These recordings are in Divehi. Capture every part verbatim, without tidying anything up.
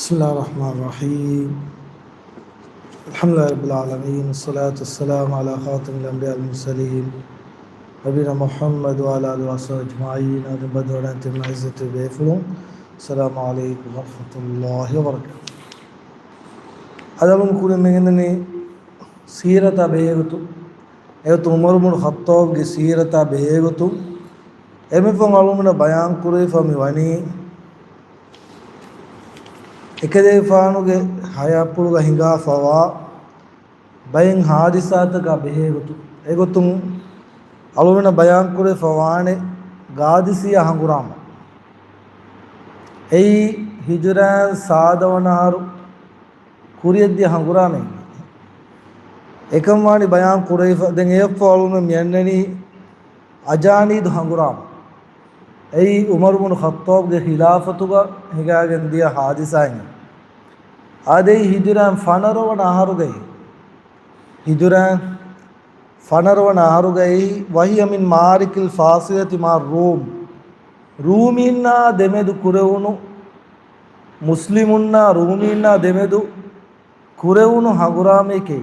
بسم الله الرحمن الرحيم. الحمد لله رب العالمين، والصلاة والسلام على خاتم الأنبياء والمرسلين، نبينا محمد وعلى آله وصحبه أجمعين. އަދި ބަދުވަޑައިގެން ތިބި އިއްޒަތްތެރި ބޭފުޅުން، السلام عليكم ورحمة الله وبركاته. އަދި އަޅުގަނޑު ކުރިން މިގެންދަނީ ސީރަތާ ބެހޭގޮތުން، އެގޮތުން ޢުމަރު ބުނު ޚައްޠާބްގެ ސީރަތާ ބެހޭގޮތުން އެންމެ ފަހުން އަޅުގަނޑަށް ބަޔާން ކުރެވިފަ މި ވަނީ، އެކަލޭގެފާނުގެ ހަޔާތްޕުޅުގަ ހިނގާފަވާ ބައެއް ހާދިސާތަކާ ބެހޭގޮތުން، އެގޮތުން އަޅުގަނޑަށް ބަޔާން ކުރެވިފަ ވާނެ ޤާދިސިއްޔާ ހަނގުރާމަ. އެއީ ހިޖުރައިން ސާދަ ވަނަ އަހަރު ކުރިއަށްދިޔަ ހަނގުރާމައެއް. އެކަން ވާނީ ބަޔާން ކުރެވިފަ. ދެން އެއަށްފަހު އަޅުގަނޑު މި އަންނަނީ އަޖާނީދު ހަނގުރާމަ. އެއީ ޢުމަރު ބުނު ޚައްޠާބްގެ ޚިލާފަތުގަ ހިނގާގެން ދިޔަ ހާދިސާއެއް. އާދެ، އެއީ ހިޖުރައިން ފަނަރަ ވަނަ އަހަރުގައި، ހިޖުރައިން ފަނަރަ ވަނަ އަހަރުގައި، وهي من المعارك الفاصلة مع الروم. ރޫމީންނާ ދެމެދު ކުރެވުނު، މުސްލިމުންނާ ރޫމީންނާ ދެމެދު ކުރެވުނު ހަނގުރާމައެކޭ.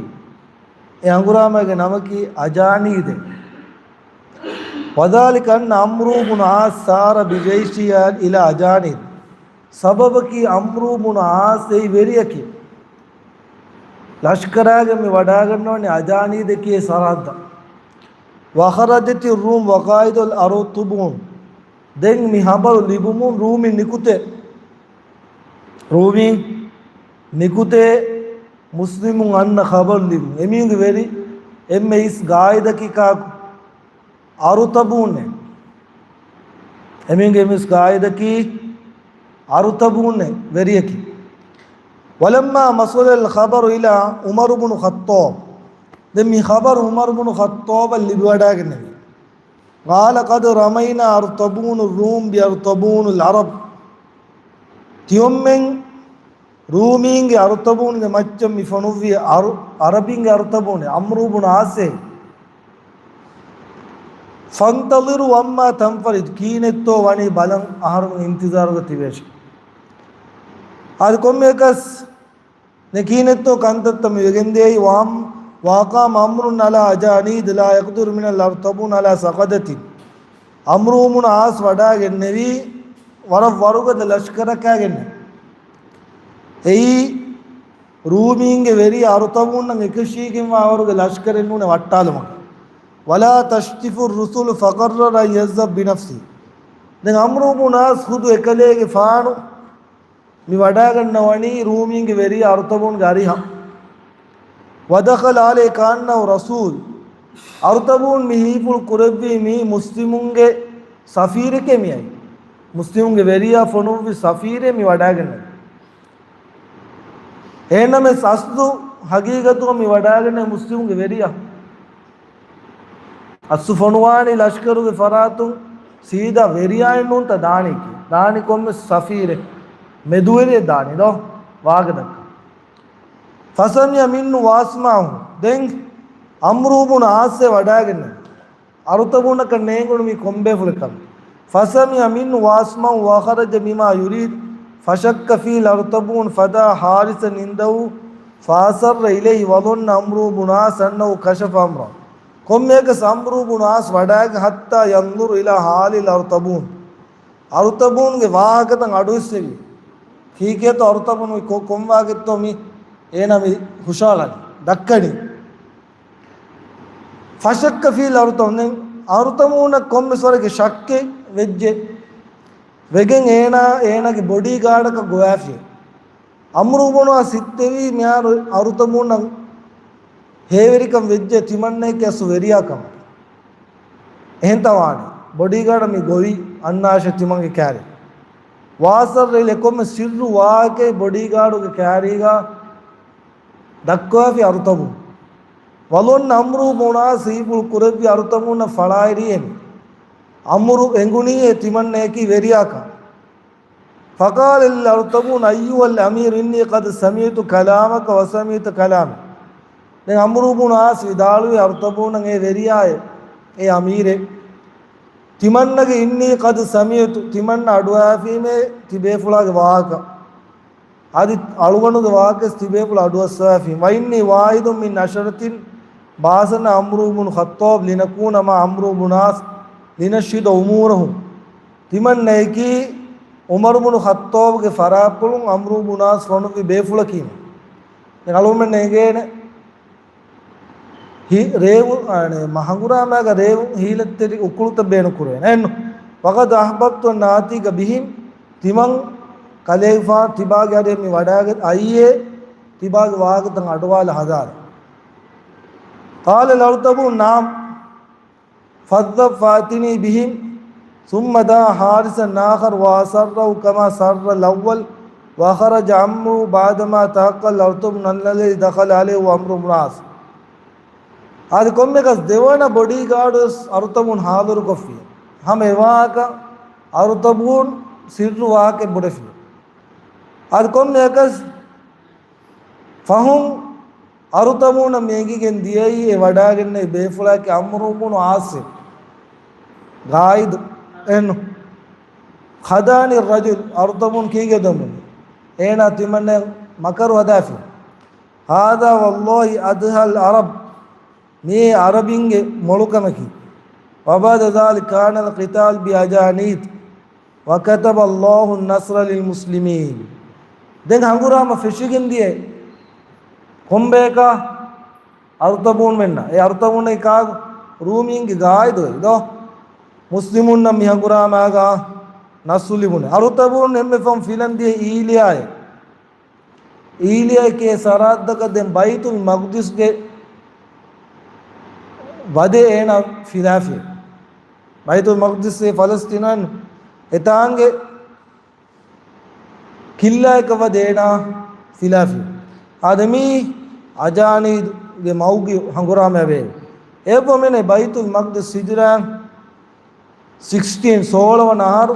އެ ހަނގުރާމައިގެ ނަމަކީ އަޖާނީދޭ. وذلك أن عمرو بن العاص سار بجيشه إلى أجانيد. ސަބަބަކީ ޢަމްރޫ ބުނު ޢާޞް އެއީ ވެރިޔަކީ. ލަޝްކަރާގެން މި ވަޑާގަންނަވަނީ އަޖާނީދެކޭ ސަރަހައްދަށް. وخرجت الروم وقائد الأرطبون. ދެން މި ޚަބަރު ލިބުމުން ރޫމީން ނިކުތޭ. ރޫމީން ނިކުތޭ މުސްލިމުން އަންނަ ޚަބަރު ލިބުން. އެމީހުންގެ ވެރި އެންމެ އިސް ގާއިދަކީ ކާކު؟ އަރުޠަބޫން. އެމީހުންގެ އެންމެ އިސް ގާއިދަކީ އަރުޠަބޫން ވެރިޔަކީ. ولما وصل الخبر إلى عمر بن الخطاب. ދެން މި ޚަބަރު ޢުމަރު ބުނު ޚައްޠާބަށް ލިބިވަޑައިގެންނެވި. قال قد رمينا أرطبون الروم بأرطبون العرب. ތިޔޮމެން ރޫމީންގެ އަރުޠަބޫންގެ މައްޗަށް މި ފޮނުއްވި އަރު-، އަރަބިންގެ އަރުޠަބޫން، ޢަމްރޫ ބުނު ޢާޞޭ. فانتظروا عما تنفرد. ކިހިނެއްތޯ ވަނީ ބަލަން އަހަރުން އިންތިޒާރުގަ ތިބޭށޭ. އަދި ކޮންމެއަކަސް ދެން ކިހިނެއްތޯ ކަންތައްތައް މި ވެގެންދިޔައީ. وأم-، وأقام عمرو على أجانيد لا يقدر من الأرطبون على سقدة. ޢަމްރޫ ބުނު ޢާޞް ވަޑާގެންނެވީ ވަރަށް ވަރުގަދަ ލަޝްކަރަކާގެންނެވި. އެއީ ރޫމީންގެ ވެރި އަރުޠަބޫންނަށް އެކަށީގެންވާ ވަރުގެ ލަޝްކަރެއް ނޫނޭ ވައްޓާލުމަކަށް. ولا تشتف الرسل فقرر أن يذهب بنفسه. ދެން ޢަމްރޫ ބުނު ޢާޞް ޚުދު އެކަލޭގެފާނު މި ވަޑާގަންނަވަނީ ރޫމީންގެ ވެރި އަރުޠަބޫންގެ އަރިހަށް. ودخل عليه كأنه رسول. އަރުޠަބޫން މި ހީފުޅު ކުރެއްވީ މީ މުސްލިމުންގެ ސަފީރެކޭ މިއައީ. މުސްލިމުންގެ ވެރިޔާ ފޮނުއްވި ސަފީރެއް މި ވަޑާގަންނަވަނީ. އެހެންނަމަވެސް އަސްލު ހަގީގަތުގަ މި ވަޑާގަންނަވަނީ މުސްލިމުންގެ ވެރިޔާ. އަސްލު ފޮނުވާނީ ލަޝްކަރުގެ ފަރާތުން ސީދާ ވެރިޔާއެއް ނޫންތަ ދާނީކީ. ދާނީ ކޮންމެ ސަފީރެއް، މެދުވެރިއެއް ދާނީ ދޯ ވާގަދައްކަ. فسمع منه وأسمعه. ދެން ޢަމްރޫ ބުނު ޢާޞޭ ވަޑާގެންނެވި. އަރުޠަބޫނަކަށް ނޭނގުނު މީ ކޮންބޭފުޅެއްކަން. فسمع منه وأسمعه وخرج بما يريد فشك فيه الأرطبون فدعا حارسا عنده فأسر إليه وظن عمرو بن العاص أنه كشف أمره. ކޮންމެއަކަސް ޢަމްރޫ ބުނު ޢާޞް ވަޑާގެން حتى ينظر إلى حال الأرطبون. އަރުޠަބޫންގެ ވާހަކަތައް އަޑުއިއްސެވި. ކީކޭތޯ އަރުޠަބޫން މި ކޮ-، ކޮން ވާހަކައެއްތޯ މި އޭނާ މި ހުށަހަޅަނީ، ދައްކަނީ. فشك فيه الأرطبون. ދެން އަރުޠަބޫނަށް ކޮންމެސް ވަރެއްގެ ޝައްކެއް ވެއްޖެ. ވެގެން އޭނާ އޭނާގެ ބޮޑީގާޑަކަށް ގޮވާފިޔޭ. ޢަމްރޫ ބުނު ޢާޞް ހިތްތެރިވީ މިހާރު އަރުޠަބޫނަށް ހޭވެރިކަން ވެއްޖެ ތިމަންނައެކޭ އަސްލު ވެރިޔާ ކަމަށް. އެހެންތާ ވާނެ. ބޮޑީގާޑަށް މި ގޮވި އަންނާށޭ ތިމަންގެ ކާރި. ވާސަށް ރެއިލް އެކޮންމެ ސިއްރު ވާހަކައެއް ބޮޑީގާޑުގެ ކާރީގަ ދައްކަވާފި އަރުޠަބޫން. ވަލޮން ޢަމްރޫ ބުނު ޢާޞް ހީފުޅު ކުރެއްވި އަރުޠަބޫނަށް ފަޅާއެރީ އެމީ. ޢަމްރު އެނގުނީ އެ ތިމަންނަޔަކީ ވެރިޔާކަން. فقال للأرطبون أيها الأمير إني قد سمعت كلامك وسمعت كلامي. ދެން ޢަމްރޫ ބުނު ޢާޞް ވިދާޅުވި އަރުޠަބޫނަށް އޭ ވެރިޔާއޭ، އޭ އަމީރޭ. ތިމަންނަގެ إني قد سمعت، ތިމަންނަ އަޑުއަހާފީމޭ ތިބޭފުޅާގެ ވާހަކަ. އަދި އަޅުގަނޑުގެ ވާހަކަ ތިބޭފުޅު އަޑުއައްސަވާފިން. وإني واحد من عشرة بعثنا عمرو بن الخطاب لنكون مع عمرو بن العاص لنشهد أمورهم. ތިމަންނައަކީ ޢުމަރު ބުނު ޚައްޠާބުގެ ފަރާތްޕުޅުން ޢަމްރު ބުނު ޢާޞް ފޮނުއްވި ބޭފުޅަކީމެ. ދެން އަޅުގަނޑުމެންނަށް އެނގޭނެ ހި-، ރޭވު-، އަނެ، މަ ހަނގުރާމައިގަ ރޭވު ހީލަތެރި އުކުޅުތައް ބޭނުން ކުރޭނެ. އެއްނު. وقد أحببت أن آتيك بهم، ތިމަން ކަލޭގެފާނު ތިބާގެ އަޑިއަށް އައީއޭ، ތިބާގެ ވާހަކަތައް އަޑުއަހާލަ ހަދާލަ. قال الأرطبون نعم. فاذهب فأتني بهم، ثم دعا حارسا آخر وأسره كما سر الأول، وخرج عمرو بعدما تيقن الأرطبون أن الذي دخل عليه هو عمرو بن العاص. އަދި ކޮންމެއަކަސް ދެވަނަ ބޮޑީގާޑުވެސް އަރުޠަބޫން ހާޟިރުކޮށްފި. ހަމަ އެވާހަކަ އަރުޠަބޫން ސިއްރު ވާހަކައެއް ބުނެފި. އަދި ކޮންމެއަކަސް ފަހުން އަރުޠަބޫނަށް މި އެނގިގެން ދިޔައީ އެ ވަޑާގެންނެވި ބޭފުޅާއެކޭ ޢަމްރު ބުނު ޢާޞިމް، ގާއިދު، އެއްނު. خدعني الرجل، އަރުޠަބޫން ކީކޭ ދޮންބުނީ؟ އޭނާ ތިމަންނައަށް މަކަރު ހަދާފި. هذا والله أدهى العرب، މިއީ ޢަރަބިންގެ މޮޅުކަމަކީ. وبعد ذلك كان القتال بأجانيد، وكتب الله النصر للمسلمين. ދެން ހަނގުރާމަ ފެށިގެން ދިޔައީ ކޮންބަޔަކާ؟ އަރުޠަބޫންމެންނަށް. އެ އަރުޠަބޫން ކާކު؟ ރޫމީންގެ ގާއިދު ދޯ؟ މުސްލިމުންނަށް މި ހަނގުރާމައިގާ ނަޞްރު ލިބުނެ. އަރުޠަބޫން އެންމެ ފަހުން ފިލަން ދިޔަ އީލިޔާއެއް. އީލިޔާއެކޭ ސަރަޙައްދަކަށް ދެން ބައިތުލް މަޤްދިސްގެ ވަދެ އޭނާ ފިލާފި. ބައިތުލް މަޤްދިސް އެ ފަލަސްތީނު އަން އެތާނގެ ކިއްލާއަކަށް ވަދެ އޭނާ ފިލާފި. އާދެ މީ އަޖާނީދުގެ މައުގި ހަނގުރާމައެވެ. އެއްވަމެނެ ބައިތުލް މަޤްދިސް ހިޖުރާ ސިކްސްޓީން، ސޯޅަ ވަނަ އަހަރު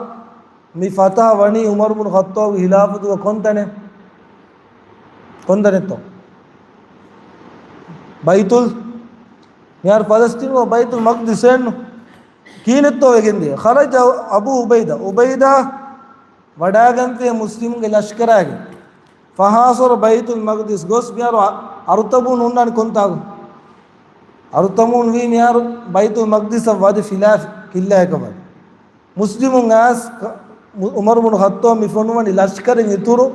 މި ފަތަޙަ ވަނީ ޢުމަރު ބުނު ޚައްޠާބުގެ ޚިލާފަތުގަ ކޮންތަނެއް؟ ކޮންތަނެއްތޯ؟ ބައިތުލް، މިހާރު ފަލަސްތީނުގަ ބައިތުލް މަޤްދިސް އެއްނު. ކިހިނެއްތޯ ވެގެންދިޔަ؟ ޚަރަޖަ އަބޫ ޢުބައިދާ، ޢުބައިދާ ވަޑާގެންފި މުސްލިމުންގެ ލަޝްކަރާގެ. ފަހާސަރަ ބައިތުލް މަޤްދިސް ގޮސް މިހާރު އަ-، އަރުޠަބޫން ހުންނާނީ ކޮންތާކު؟ އަރުޠަބޫން ވީ މިހާރު ބައިތުލް މަޤްދިސަށް ވަދެ ފިލާފި ކިއްލާއަކަށް ވަދެ. މުސްލިމުން އައިސް ކަ-، މު-، ޢުމަރު ބުނު ޚައްޠާބު މި ފޮނުވަނީ ލަޝްކަރެއް އިތުރު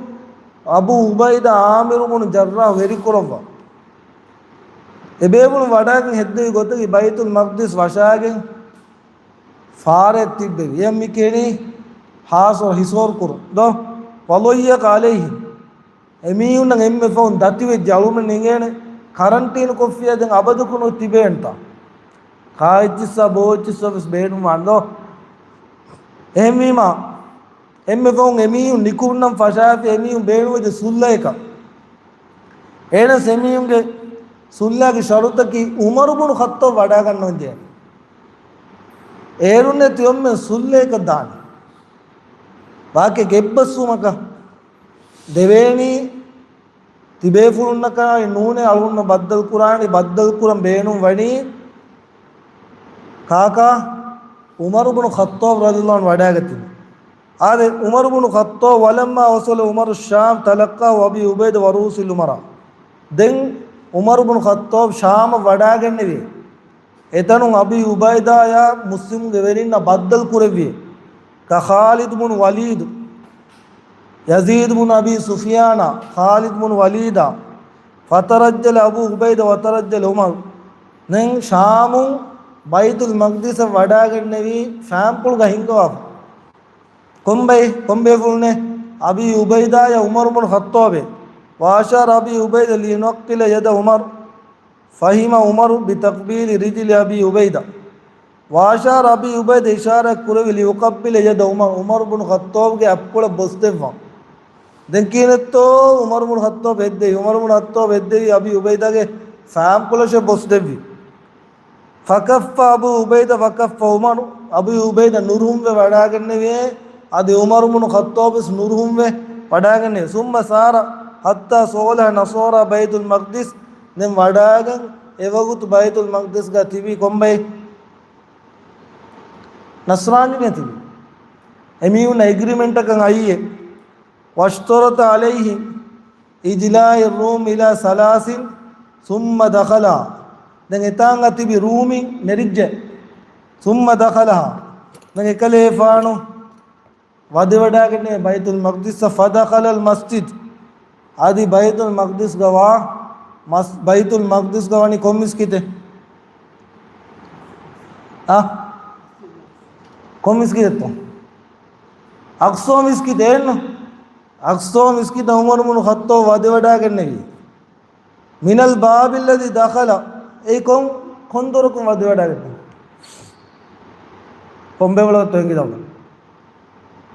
އަބޫ ޢުބައިދާ ޢާމިރު ބުނު ޖައްރާޙް ވެރިކުރައްވާ. އެ ބޭފުޅުން ވަޑާގެން ހެއްދެވި ގޮތަކީ ބައިތުލް މަޤްދިސް ވަށާގެން ފާރެއް ތިއްބެވި. އެއަށް މި ކިޔަނީ ޙާޞަރު ހިޞާރު ކުރުން ދޯ؟ وضيق عليهم. އެމީހުންނަށް އެންމެ ފަހުން ދަތިވެއްޖެ. އަޅުމެން އެނގޭނެ ކަރަންޓީނު ކޮށްފިއްޔާ ދެން އަބަދަކުން ތިބޭންތާ. ކާއެއްޗިއްސާ ބޯއެއްޗިއްސާ ވެސް ބޭނުންވާން ދޯ؟ އެހެންވީމާ، އެންމެ ފަހުން އެމީހުން ނިކުމްނަން ފަށާފި އެމީހުން ބޭނުންވެއްޖެ ސުލްހައަކަށް. އެހެނަސް އެމީހުންގެ ސުލްހައިގެ ޝަރުޠަކީ ޢުމަރު ބުނު ޚައްޠާބު ވަޑާގަންނަވަން ޖެހޭ. އޭރުންނޭ ތިޔޮންމެން ސުލްހައަކަށް ދާނެ. ވާކެ ގެއްބަސްވުމަކަށް ދެވޭނީ ތިބޭފުޅުންނަކާއި ނޫނޭ އަޅުގަނޑު ބައްދަލު ކުރާނީ، ބައްދަލު ކުރަން ބޭނުން ވަނީ ކާކާ؟ ޢުމަރު ބުނު ޚައްޠާބު ރަޟިޔަﷲ ޢަންހު ވަޑާގަތީ. އާދެ، ޢުމަރު ބުނު ޚައްޠާބު، ولما وصل عمر الشام تلقاه أبي عبيدة ورؤوس الأمراء. ދެން ޢުމަރު ބުނު ޚައްޠާބު ޝާމަށް ވަޑާގެންނެވި. އެތަނުން އަބީ ޢުބައިދާޔާ މުސްލިމުންގެ ވެރިންނާ ބައްދަލު ކުރެއްވި. كخالد بن الوليد، يزيد بن أبي سفيان، ޚާލިދު ބުނު ވަލީދާ، فترجل أبو عبيدة وترجل عمر. ދެން ޝާމުން ބައިތުލް މަޤްދިސަށް ވަޑާގެންނެވި ފާންޕުޅުގަ ހިންގަވާފަ. ކޮންބައި، ކޮންބޭފުޅުންނޭ؟ އަބީ ޢުބައިދާޔާ ޢުމަރު ބުނު ޚައްޠާބޭ. وأشار أبي عبيدة لينقل يد عمر. فهم عمر بتقبيل رجل أبي عبيدة. وأشار أبي عبيدة، އިޝާރާތް ކުރެއްވި، ليقبل يد عمر، ޢުމަރު ބުނު ޚައްޠާބުގެ އަތްޕުޅަށް ބޮސްދެއްވަން. ދެން ކިހިނެއްތޯ ޢުމަރު ބުނު ޚައްޠާބު ހެއްދެވީ؟ ޢުމަރު ބުނު ޚައްޠާބު ހެއްދެވީ އަބީ ޢުބައިދާގެ ފާންޕުޅަށޭ ބޮސްދެއްވީ. فكف أبو عبيدة فكف عمر، އަބީ ޢުބައިދާ ނުރުހުންވެ ވަޑާގެންނެވި، އަދި ޢުމަރު ބުނު ޚައްޠާބުވެސް ނުރުހުންވެ ވަޑާގެންނެވި. ثم سار حتى صولح نصارى بيت المقدس، ދެން ވަޑާގެން އެވަގުތު ބައިތުލް މަޤްދިސްގަ ތިބީ ކޮންބައި؟ ނަޞްރާނީންނޭ ތިބީ. އެމީހުންނަށް އެގްރިމެންޓަކަށް އައީއޭ. واشترط عليهم إجلاء الروم إلى ثلاث ثم دخلها. ދެން އެތާނގަ ތިބި ރޫމިން ނެރިއްޖެ. ثم دخلها. ދެން އެކަލޭފާނު ވަދެވަޑާގެންނެވި ބައިތުލް މަޤްދިސަށް. فدخل المسجد. އަދި ބައިތުލް މަޤްދިސްގަ ވާ، މަސް-، ބައިތުލް މަޤްދިސްގަ ވަނީ ކޮން މިސްކިތެއް؟ އަ؟ ކޮން މިސްކިތެއްތޯ؟ އަޤްޞާ މިސްކިތެއް އެއްނު؟ އަޤްޞާ މިސްކިތަށް ޢުމަރު ބުނު ޚައްޠާބް ވަދެވަޑާގެންނެވީ. من الباب الذي دخل. އެއީ ކޮން، ކޮން ދޮރަކުން ވަދެވަޑާގެންނެވީ؟ ކޮންބޭބުޅަކަށްތޯ އެނގިދާން.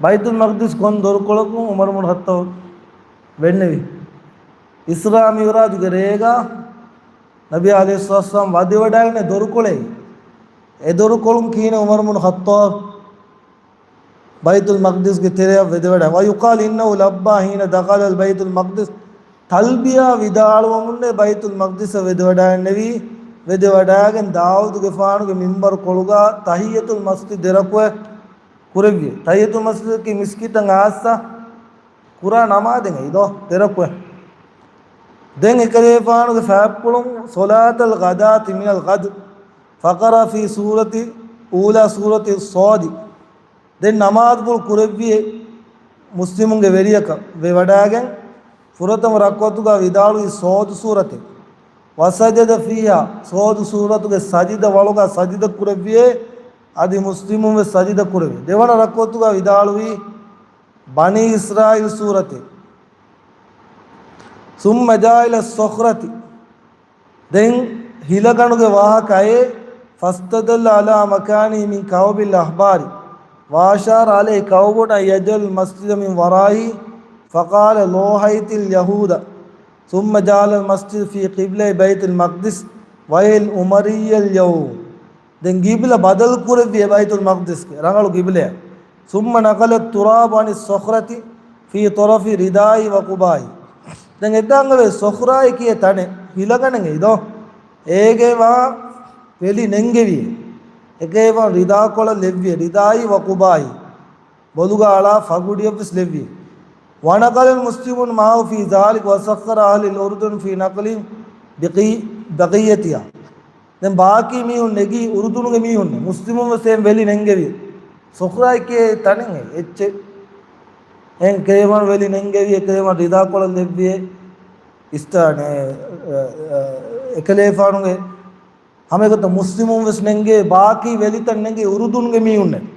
ބައިތުލް މަޤްދިސް ކޮން ދޮރުކޮޅަކުން ޢުމަރު ބުނު ޚައްޠާބް ވެންނެވީ؟ އިސްރާ މިޢުރާޖުގެ ރޭގަ ނަބީ ޢަލައިހިއްޞަލާތު ވައްސަލާމް ވަދެވަޑާގެންނެވި ދޮރުކޮޅެއް. އެ ދޮރުކޮޅުން ކިހިނެއް ޢުމަރު ބުނު ޚައްޠާބް ބައިތުލް މަޤްދިސްގެ ތެރެއަށް ވެދެވަޑައި. ويقال إنه لبى حين دخل البيت المقدس. ތަލްބިޔާ ވިދާޅުވަމުންނޭ ބައިތުލް މަޤްދިސަށް ވެދެވަޑައިގެންނެވީ. ވެދެވަޑައިގެން ދާވޫދުގެފާނުގެ މިންބަރު ކޮޅުގަ ތަޙިއްޔަތުލް މަސްޖިދު ދެރަކުވެ ކުރެއްވި. ތަޙިއްޔަތުލް މަސްޖިދަކީ މިސްކިތަށް އައިސް ކުރާ ނަމާދެއް އެއީ ދޯ، ދެރަކުވެ. ދެން އެކަލޭފާނުގެ ފާތްޕުޅުން صلاة الغداة من الغد فقرأ في سورة، أولى سورة الصاد. ދެން ނަމާދުފުޅު ކުރެއްވިއޭ މުސްލިމުންގެ ވެރިޔަކަށް ވެވަޑައިގެން ފުރަތަމަ ރަކުޢަތުގަ ވިދާޅުވީ ޞާދު ސޫރަތެއް. وسجد فيها، ޞާދު ސޫރަތުގެ ސަޖިދަ ވަޅުގަ ސަޖިދަ ކުރެއްވިއޭ އަދި މުސްލިމުން ވެސް ސަޖިދަ ކުރެއްވި. ދެވަނަ ރަކުޢަތުގަ ވިދާޅުވީ ބަނީ އިސްރާއީލް ސޫރަތެއް. ثم جاء إلى الصخرة. ދެން ހިލަގަނޑުގެ ވާހަކަ އައޭ، فاستدل على مكانه من كوب الأحبار وأشار عليه كوب أن يجعل المسجد من ورائه فقال لاحيت اليهود ثم جعل المسجد في قبلة بيت المقدس وهي الأموية اليوم. ދެން ގިބްލަ ބަދަލު ކުރެއްވި ބައިތުލް މަޤްދިސްގެ ރަނގަޅު ގިބްލައަށް. ثم نقل التراب عن الصخرة في طرف ردائه وقبائه. ދެން އެތާނގަވެ ޞަޚްރާއި ކިޔޭ ތަނެއް ހިލަގަނޑެއް އެއީ ދޯ. އޭގެ ވާ ވެލި ނެންގެވި. އެކޭ ވާ ރިދާކޮޅަށް ލެއްވި. ރިދާއި ވަޤުބާއި. ބޮލުގަ އަޅާ ފަގުޑިއަށްވެސް ލެއްވި. ونقل المسلمون معه في ذلك وسخر أهل الأردن في نقل بقي-، بقيتها. ދެން ބާކީ މީހުން ނެގީ އުރުދުނުގެ މީހުން. މުސްލިމުން ވެސް އެ ވެލި ނެންގެވި. ޞަޚްރާއި ކިޔޭ ތަނެއް އެއްޗެއް. އެން ކޭވަން ވެލި ނެންގެވި، އެކޭވަން ރިދާކޮޅަށް ލެއްވި. އިސްތާނެ، އެ، އެ، އެކަލޭފާނުގެ ހަމައެގޮތަށް މުސްލިމުން ވެސް ނެންގޭ، ބާކީ ވެލިތައް ނެންގޭ އުރުދުނުގެ މީހުންނެއް.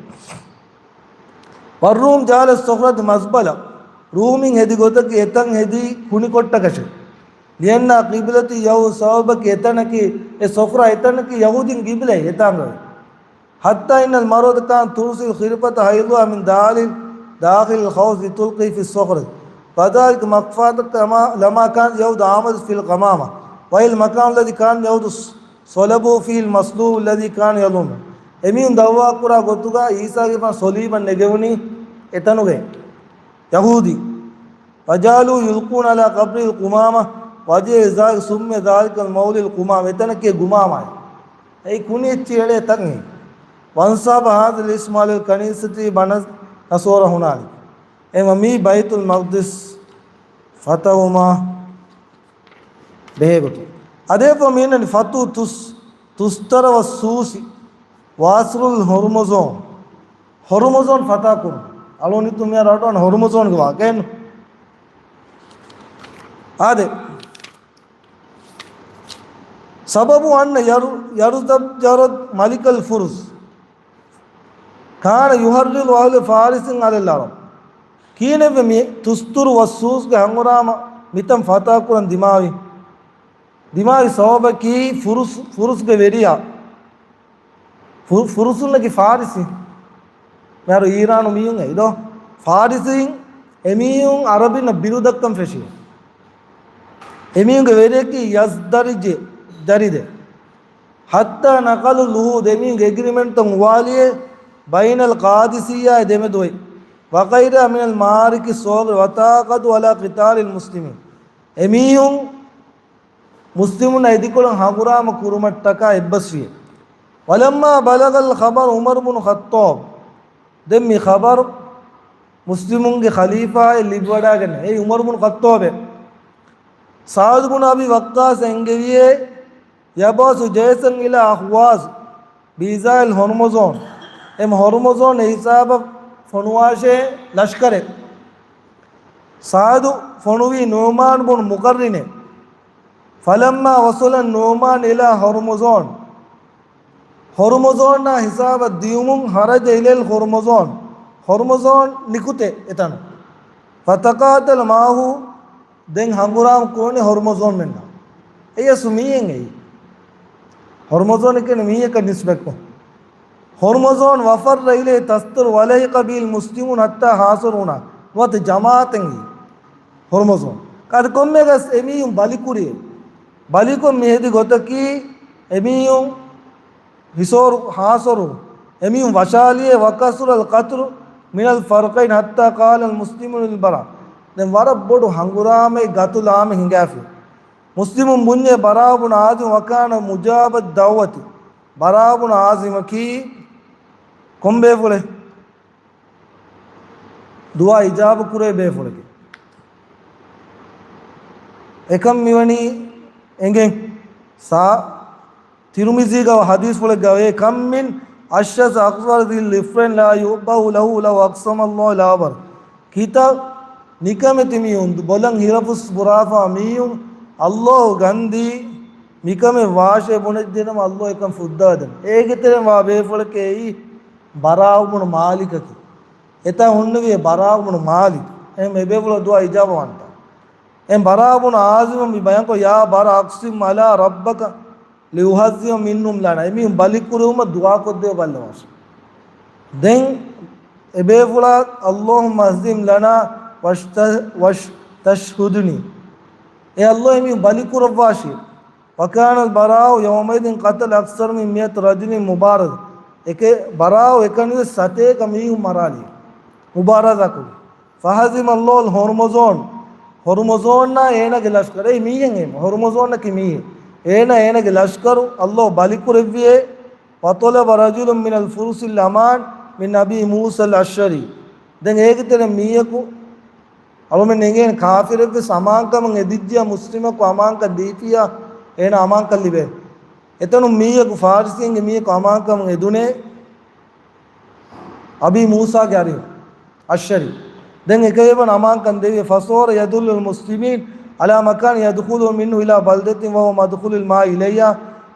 والروم جعلوا الصخرة مزبلة. ރޫމިން ހެދި ގޮތަކީ އެތަން ހެދީ ކުނިކޮށްޓަކަށެ. لأنها قبلة اليهود، ސަބަބަކީ އެތަނަކީ، އެ ޞަޚްރާ އެތަނަކީ ޔަހޫދީން ގިބްލައެއް އެތާނގަވެ. حتى إن المرأة كانت ترسل خرقة حيضها من داخل، داخل الخوص لتلقيه في الصخرة. فذلك مخافة كما، لما كان اليهود عامة في القمامة، وهي المكان الذي كان اليهود صلبوا فيه المصلوب الذي كان يلومه. އެމީހުން ދައުވާކުރާ ގޮތުގަ އީސާގެފާނު ޞަލީބަށް ނެގެވުނީ އެތަނުގައި. ޔަހޫދީ. فجعلوا يلقون على قبره القمامة، وأجل ذلك سمي ذلك الموضع القمامة. އެތަނަކީ ގުމާމާއި. އެއީ ކުނި އެއްޗި އެޅޭ ތަން އެއީ. وانساب هذا الاسم على الكنيسة بنت نصارى هنالك. އެމަ މީ ބައިތުލް މަޤްދިސް ފަތަހުވުމާ ބެހޭގޮތުން. އަދެއްވަ މީނަން ފަތު ތުސް، ތުސްތަރަ ވައްސޫސި، ވާސްރުލް ހޮރުމުޒޯން. ހޮރުމުޒޯން ފަތާކުރުން. އަޅުނިތު މިޔާ ރަޑުއަން ހޮރުމުޒޯންގެ ވާގެން. އާދެ. ސަބަބު އަންނަ ޔަރު-، ޔަރުދަ-، ޔަރަދް މަލިކަލް ފުރުސް. ކާނަ ޔުހައްރިޟު އަހްލަ ފާރިސިން އަލަލް ޢަރަބް. ކިހިނެއްވެ މި ތުސްތުރު ވައްސޫސްގެ ހަނގުރާމަ މިތަން ފަތާކުރަން ދިމާވި؟ ދިމާވި ސަބަބަކީ ފުރުސް، ފުރުސްގެ ވެރިޔާ. ފު-، ފުރުސުންނަކީ ފާރިސީން. މިހާރު އީރާނު މީހުން އެއީ ދޯ. ފާރިސީން އެމީހުން އަރަބިންނަށް ބިރުދައްކަން ފެށި. އެމީހުންގެ ވެރިޔަކީ ޔަޒްދަރިޖެ، ދަރިދެ. ޙައްތާ ނަޤަލު ލުހޫ، ދެމީހުންގެ އެގްރިމެންޓްތައް އުވާލިއޭ، ބައިނަލް ޤާދިސިއްޔާ ދެމެދު އޮތް، ވަޣައިރާ މިނަލް މަޢާރިކި ސޯގް ވަތަޢާޤަދޫ ޢަލާ ޤިތާލިލް މުސްލިމީން. އެމީހުން މުސްލިމުންނާ އިދިކޮޅުން ހަނގުރާމަ ކުރުމަށްޓަކާ އެއްބަސްވި. ވަލައްމާ ބަލަޣަލް ޚަބަރު ޢުމަރު ބުނު ޚައްޠާބް، ދެން މި ޚަބަރު މުސްލިމުންގެ ޚަލީފާއެއް ލިބިވަޑައިގަންނަ. އެއީ ޢުމަރު ބުނު ޚައްޠާބެއް. ސަޢުދު ބުނު އަބީ ވައްޤާޞް އެންގެވިއޭ، يبعث جيشا إلى أهواز بإزاء الهرمزون. އެމް ހޮރުމުޒޯން އެ ހިސާބަށް ފޮނުވާށޭ ލަޝްކަރެއް. ސަޢުދު ފޮނުވީ ނުޢުމާން ބުނު މުޤައްރިނެއް. فلما وصل النعمان إلى هرمزون، ހޮރުމުޒޯންއާ ހިސާބަށް ދިޔުމުން، خرج إلى الهرمزون، ހޮރުމުޒޯން ނިކުތޭ އެތަނަށް. فتقاتل معه، ދެން ހަނގުރާމަ ކުރަނީ ހޮރުމުޒޯންމެންނާ. އެޔަސް މީހެއް އެއީ. ހޮރުމުޒޯން ކިޔަނީ މީހަކަށް ނިސްބަތްކޮށް. ހޮރުމުޒޯން، وفر إليه تستر ولحق به المسلمون حتى حاصروه هناك. ނުވަތަ ޖަމާޢަތެއް ހޮރުމުޒޯން. ކާދަ ކޮންމެއަކަސް އެމީހުން ބަލިކުރި. ބަލިކޮށް މިހެދި ގޮތަކީ އެމީހުން ހިސޯރު ހާސަރު އެމީހުން ވަށާލިއޭ، وكثر القتل من الفريقين حتى قال المسلمون للبراء. ދެން ވަރަށް ބޮޑު ހަނގުރާމައެއް ގަތުލާމެ ހިނގާފި. މުސްލިމުން ބުންޏޭ ބަރާ ބުނު ޢާޒިމް، وكان مجاب الدعوة. ބަރާ ބުނު ޢާޒިމަކީ ކޮން ބޭފުޅެއް؟ ދުޢާ އިޖާބަ ކުރޭ ބޭފުޅެކޭ. އެކަން މިވަނީ އެނގެން ސާ ތިރުމިޒީގަ ޙަދީޘްފުޅެއްގައި، كم من أشعث أغبر ذي ظفرين لا يؤبه له لو أقسم الله لأبره. ކިތައް ނިކަމެތި މީހުން، ބޮލަށް ހިރަފުސް ބުރާފާ މީހުން، ﷲ ގަންދީ މިކަމެއް ވާށޭ ބުނެއްޖެނަމަ ﷲ އެކަން ފުއްދާދެން. އޭގެ ތެރެއިން ވާ ބޭފުޅެކޭ އެއީ ބަރާއު ބުނު މާލިކަކީ. އެތާ ހުންނެވި ބަރާއު ބުނު މާލިކް. އެހެން އެބޭފުޅަށް ދުޢާ އިޖާބަވާންތާ. އެހެން ބަރާއު ބުނު ޢާޒިމަށް މި ބަޔާންކޮށް، يا براء أقسم الله ربك لأهزم منهم لعنة. އެމީހުން ބަލިކުރެވުމަށް ދުޢާކޮށްދެވޭ ބައްލަވާށޭ. ދެން އެބޭފުޅާ، اللهم اهزم لنا واشت-، واستشهدني. އޭ ﷲ، އެމީހުން ބަލިކުރައްވާށޭ. وكان البراء يومئذ قتل أكثر من مئة رجل مبارزة. އެކެ ބަރާއު އެކަނިވެސް ސަތޭކަ މީހުން މަރާލި މުބާރަޒާކޮށް. فهزم الله الهرمزون. ހޮރުމުޒޯންއާ އޭނާގެ ލަޝްކަރު، އެ މީހެއް، ހޮރުމުޒޯންއަކީ މީހެއް. އޭނާ އޭނާގެ ލަޝްކަރު ﷲ ބަލިކުރެއްވިއޭ. وطلب رجل من الفرس الأمان من أبي موسى الأشعري. ދެން އޭގެ ތެރެއިން މީހަކު އަޅުމެން އެނގޭނެ ކާފިރެއްވެސް އަމާންކަމަށް އެދިއްޖިޔާ މުސްލިމަކު އަމާންކަން ދީފިޔާ އޭނަ އަމާންކަން ލިބޭ. އެތަނުން މީހަކު ފާރިސީންގެ މީހަކު އަމާންކަމަށް އެދުނޭ އަބީ މޫސާގެ އަރިހު އަޝްޢަރީ. ދެން އެކަލޭގެފާނު އަމާންކަން ދެވި، فصار يدل المسلمين على مكان يدخلون منه إلى بلدة وهو مدخول الماء إليها،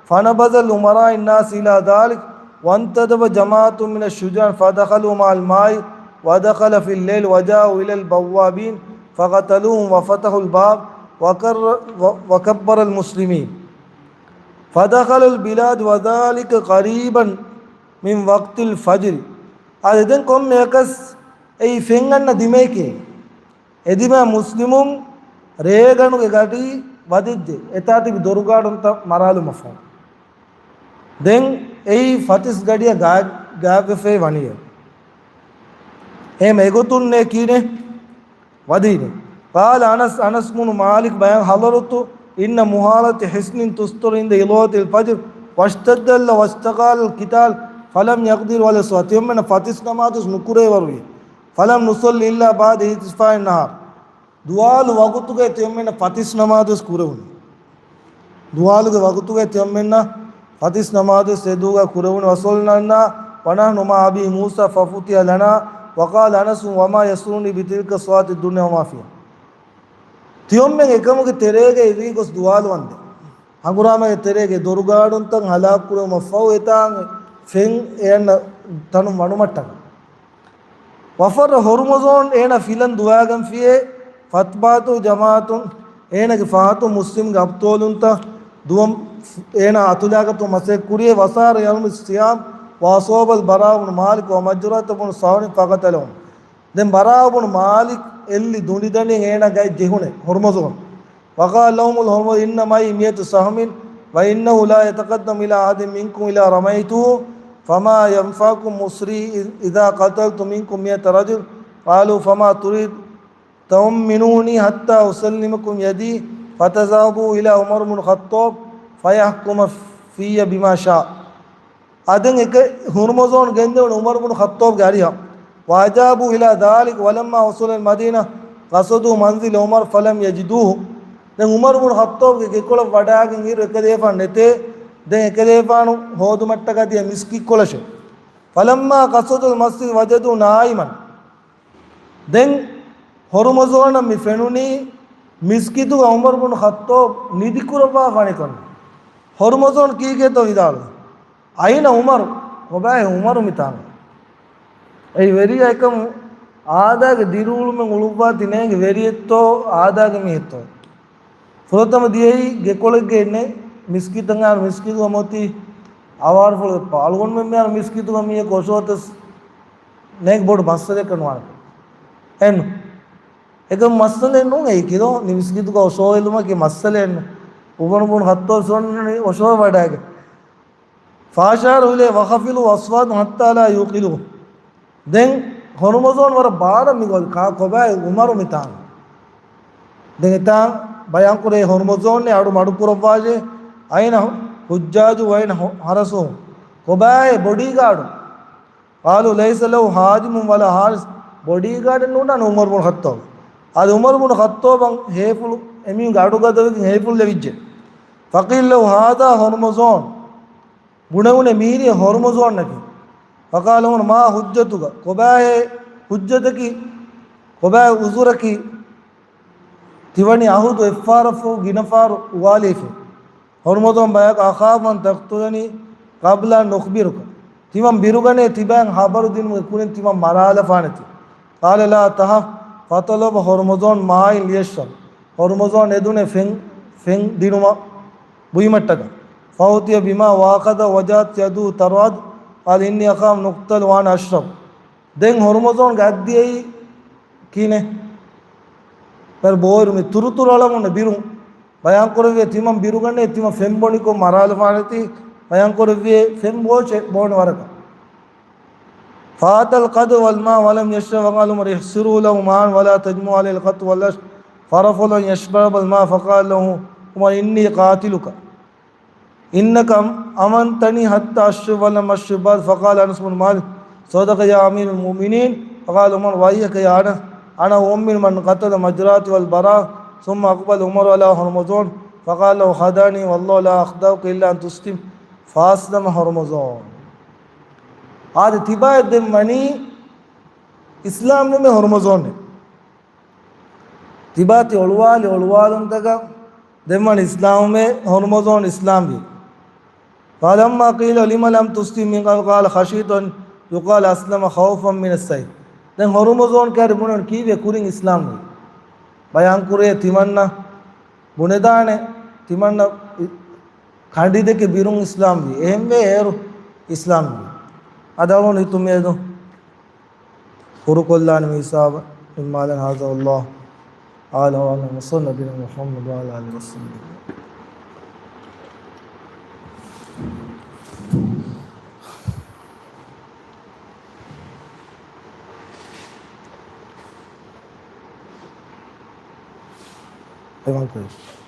فنبذ الأمراء الناس إلى ذلك، وانتدب جماعة من الشجعان فدخلوا مع الماء، ودخل في الليل وجاءوا إلى البوابين فقتلوهم وفتحوا الباب وكر-، و-، وكبر المسلمين، فدخلوا البلاد وذلك قريبا من وقت الفجر. އާދެ، ދެން ކޮންމެއަކަސް އެއީ ފެން އަންނަ ދިމައެކޭ. އެދިމާ މުސްލިމުން ރޭގަނޑުގެ ގަޑީ ވަދެއްޖެ، އެތާ ތިބި ދޮރުގާޑުންތައް މަރާލުމަށްފަހު. ދެން އެއީ ފަތިސް ގަޑިއަށް ގާތް-، ގާތްވެފައި ވަނީއޭ. އެހެން އެގޮތުންނޭ ކީނެ ވަދީނެ. قال أنس، އަނަސް ބުނު މާލިކް ބަޔާން، حضرت إن محالة حصن تستر عند إضاءة الفجر واشتد ال-، واشتغال القتال فلم يقدر على الصلاة. ތިޔޮމެން ފަތިސް ނަމާދު ނުކުރޭވަރުވި. فلم نصل إلا بعد ارتفاع النهار. ދުވާލު ވަގުތުގައި ތިޔޮމެންނަށް ފަތިސް ނަމާދުވެސް ކުރެވުނު. ދުވާލުގެ ވަގުތުގައި ތިޔޮމެންނަށް ފަތިސް ނަމާދުވެސް އެދުވަގަ ކުރެވުނު. وصلنا ونحن مع أبي موسى ففتح لنا، وقال أنس وما يسرني بتلك الصلاة الدنيا وما فيها. ތިޔޮމެން އެކަމުގެ ތެރޭގައި ވީ ގޮސް ދުވާލު ވަންދެން. ހަނގުރާމަގެ ތެރޭގެ ދޮރުގާޑުންތައް ހަލާކު ކުރެވުމަށްފަހު އެތާނގެ ފެން އެއަންނަ ތަނުން ވަނުމަށްޓަކައި. وفر ހޮރުމުޒޯން އޭނަ ފިލަން ދުވާގެންފިއޭ، فأتبعته جماعة، އޭނަގެ ފަހަތުން މުސްލިމްގެ އަބްޠާލުންތައް ދުވަން އޭނަ އަތުލާގަތު މަސައްކަތް ކުރިއޭ، وسار يرمي السهام وأصاب البراء بن مالك ومجرة بن ثور فقتلهم. ދެން ބަރާއު ބުނު މާލިކް އެއްލި ދުނޑި ދަނޑިއެއް އޭނަ ގައި ޖެހުނެ ހޮރުމުޒޯން. وقال لهم الهرمزي إن معي مئة سهم وإنه لا يتقدم إلى أحد منكم إلا رميته، فما ينفعكم مصري إذا قتلت منكم مئة رجل؟ قالوا فما تريد؟ تؤمنوني حتى أسلمكم يدي؟ فتذهبوا إلى عمر بن الخطاب فيحكم في بما شاء. އާދެ، ދެން އެކަ ހުރުމުޒޯން ގެންދެވުނު ޢުމަރު ބުނު ޚައްޠާބްގެ އަރިހަށް. وأجابوا إلى ذلك، ولما وصل المدينة قصدوا منزل عمر فلم يجدوه. ދެން ޢުމަރު ބުނު ޚައްޠާބުގެ ގެކޮޅަށް ވަޑައިގެން އިރު އެކަލޭފާނު ނެތޭ. ދެން އެކަލޭފާނު ހޯދުމަށްޓަކާ ދިޔަ މިސްކިތްކޮޅަށޭ. فلما قصدوا المسجد وجدوه نائما. ދެން ހޮރުމަޒޯނަށް މި ފެނުނީ މިސްކިތުގަ ޢުމަރު ބުނު ޚައްޠާބު ނިދިކުރައްވާފާނެކަން. ހޮރުމަޒޯން ކީކޭތޯ ވިދާޅުވި؟ أين عمر؟ ކޮބާހޭ ޢުމަރު މިތާނގަ؟ އެއީ ވެރިޔާ އެކަމު އާދާގެ ދިރިއުޅުމެއް އުޅުއްވާތީ ނޭނގެ ވެރިއެއްތޯ އާދާގެ މީހެއްތޯ؟ ފުރަތަމަ ދިޔައީ ގެކޮޅެއްގަ އިންނެ މިސްކިތަށް އައި މިސްކިތުގަ އޮތީ އަވާރަފުޅު ދެއްޕާ. އަޅުގަނޑުމެން މިހާރު މިސްކިތުގަ މީހަކު އޮށޯތަސް ނޭނގެ ބޮޑު މައްސަލައެއް ނުވާނެ. އެން އެކަމު މައްސަލައެއް ނޫން އެއީ ކިލޯ މިސްކިތުގަ އޮށޯވެލުމަކީ މައްސަލައެއް ނޫން. ޢުމަރު ބުނު ޚައްޠާބު އޮށޯވަޑައިގެން فأشاروا إليه وخفضوا أصواتهم حتى لا يوقظوه. ދެން ހޮރުމަޒޯން ވަރަށް ބާރަށް މިގޮތް ކާ ކޮބާ އެ ޢުމަރު މިތާން؟ ދެން އެތާން ބަޔާންކުރޭ ހޮރުމަޒޯން އަޑު މަޑުކުރައްވާށޭ. أين حجاج وأين حرسه؟ ކޮބާ އެ ބޮޑީގާޑު؟ قالوا ليس له خادم ولا حارس. ބޮޑީގާޑެއް ނޫންނާނެ ޢުމަރު ބުނު ޚައްޠާބަށް. އަދި ޢުމަރު ބުނު ޚައްޠާބަށް ހޭފުޅު އެމީހުންގެ އަޑުގަދަވެގެން ހޭފުޅު ލެވިއްޖެ. فقيل له هذا هرمزان. ބުނެވުނެ މީރިއެއް ހޮރުމަޒޯންނަކީ. فقال عمر ما حجتك؟ ކޮބާހޭ ޙުއްޖަތަކީ؟ ކޮބާ ޢުޛުރަކީ؟ ތިވަނީ އަހުދު އެއްފަހަރަށްފަހު ގިނަ ފަހަރު އުވާލީފި. ހޮރުމަޒޯން ބަޔަކަށް أخاف أن تقتلني قبل أن أخبرك. ތިމަން ބިރުގަނޭ ތިބާއަށް ހަބަރު ދިނުމުގެ ކުރިން ތިމަން މަރާލަފާނެތީ. قال لا تخف. فطلب هرمزان ماء ليشرب. ހޮރުމަޒޯން އެދުނެ ފެން، ފެން ދިނުމަށް ބުއިމަށްޓަކަ. فأتي بماء وأخذه وجعلت يده ترعد. قال إني أخاف أن أقتل وأنا أشرب. ދެން ހޮރުމަޒޯންގެ އަތް ދިޔައީ ކިހިނެއް؟ ބޯއިރު މި ތުރުތުރު އަޅަމުންނަ ބިރުން. ބަޔާންކުރެއްވިއެ ތިމަން ބިރުގަނޭ ތިމަން ފެން ބޮނިކޮށް މަރާލަފާނެތީ. ބަޔާންކުރެއްވިއެ ފެން ބޯޗެއް ބޯނެ ވަރަކަށް. فأتى القدح والماء ولم يشرب، فقال عمر احصروا له ماء ولا تجمعوا عليه القطو واللشم، فرفض أن يشرب الماء، فقال له عمر إني قاتلك إنك أمنتني حتى أشرب ولم أشرب بعد. فقال أنس بن مالك صدق يا أمير المؤمنين. فقال عمر ويحك يا أنس، أنا أؤمن من قتل مجراتي والبراء. ثم أقبل عمر على هرمزان فقال له خدعني والله لا أخدعك إلا أن تسلم. فأسلم هرمزان. އާދެ، ތިބާއަށް ދެން ވަނީ އިސްލާމް ނުވެ ހޮރުމަޒޯން. ތިބާ ތި އޮޅުވާލި އޮޅުވާލުންތަކަށް ދެން ވަނީ އިސްލާމްވެ، ހޮރުމަޒޯން އިސްލާމްވި. فلما قيل لم لم تسلم من قبل قال خشيت أن يقال أسلم خوفا من السيف. ދެން ހޮރުމަޒޯން ކައިރި ބުނަން ކީއްވެ ކުރިން އިސްލާމްވީ؟ ބަޔާންކުރޭ ތިމަންނަ ބުނެދާނެ، ތިމަންނަ ކަނޑިދެކެ ބިރުން އިސްލާމްވީ. އެހެންވެ އޭރު އިސްލާމްވީ. އަދި އަޅުގަނޑު ހިތުން މިއަދު ކުރުކޮށްލާނެ މި ހިސާބަށް ނިންމާލަން. هذا والله أعلم وصلى نبينا محمد وعلى آله وسلم. އެވަންކޮށް.